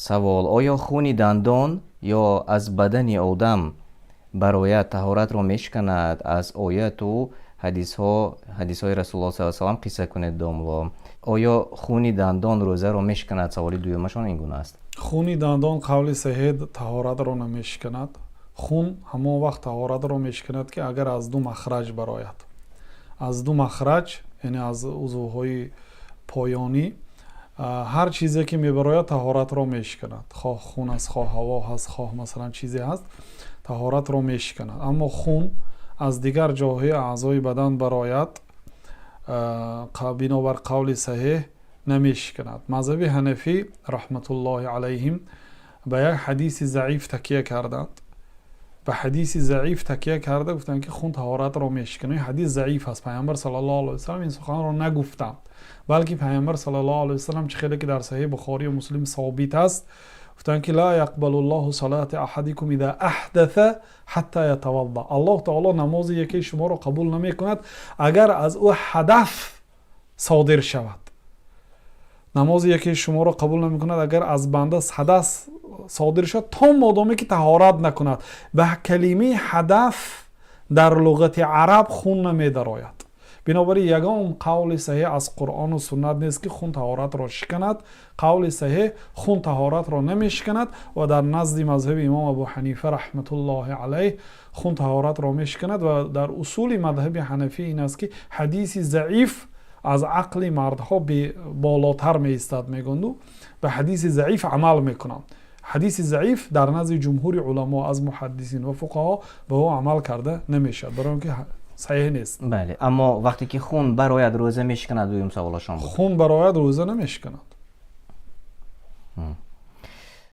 Савол: оё хуни дандон ё аз бадани одам барояд, таҳоратро мешиканад? Аз ояту ҳадисҳо, ҳадисҳои Расулуллоҳ саллаллоҳу алайҳи васаллам қисса кунед, домло. Оё хуни дандон рӯзаро мешиканад? Саволи дуюмашон ин гуна аст. Хуни дандон, қавли саҳеҳ, таҳоратро намешиканад. Хун ҳамон вақт таҳоратро мешиканад, ки агар аз ду махраҷ барояд. Аз ду махраҷ, яъне аз узвҳои поёнӣ ҳар чизе ки мебарояд, таҳоратро мешиканад. Хоҳ хун аст, хоҳ ҳаво ҳаст, хоҳ, масалан, чизе ҳаст, таҳоратро мешиканад. Аммо хун аз дигар ҷоҳои аъзои бадан барояд, бинобар қавли саҳеҳ, намешиканад. Мазҳаби ҳанафӣ, раҳматуллоҳи алайҳим, ба як ҳадиси заиф такя карданд. Ба ҳадиси заиф такя карда гуфтанд, ки хун таҳоратро мешиканад. Ин ҳадис заиф аст. Пайғамбар саллаллоҳу алайҳи васаллам ин суханро нагуфтанд, балки Пайғамбар саллаллоҳу алайҳи васаллам, чӣ хеле ки дар Саҳеҳи Бухорию Муслим собит аст, гуфтанд ки: "Ла яқбалуллоҳу салата аҳадикум иза аҳдаса ҳатта ятавадда". Аллоҳ таоло намози якеи шуморо қабул намекунад, агар аз ӯ ҳадаф содир шавад. Намози якеи шуморо қабул намекунад, агар аз банда ҳадас содир шавад, то модоме ки таҳорат накунад. Ба калимаи ҳадаф дар луғати араб хун намедарояд. Бинобар ин ягон қавли саҳеҳ аз Қуръону суннат нест, ки хун таҳоратро шиканад. Қавли саҳеҳ, хун таҳоратро намешиканад ва дар назди мазҳаби имом Абу Ҳанифа, раҳматуллоҳи алайҳ, хун таҳоратро мешиканад. Ва дар усули мадҳаби ҳанафӣ ин аст, ки ҳадиси заиф аз ақли мардҳо болотар меистад, мегӯнду ба ҳадиси заиф амал мекунанд. Ҳадиси заиф дар назди ҷумҳури уламо аз муҳаддисин ва фуқаҳо ба ӯ амал карда намешавад, барои он ки саҳеҳ нест. Бале, аммо вақте ки хун барояд, рӯза мешиканад? Дуюм саволашон буд. Хун барояд, рӯза намешиканад.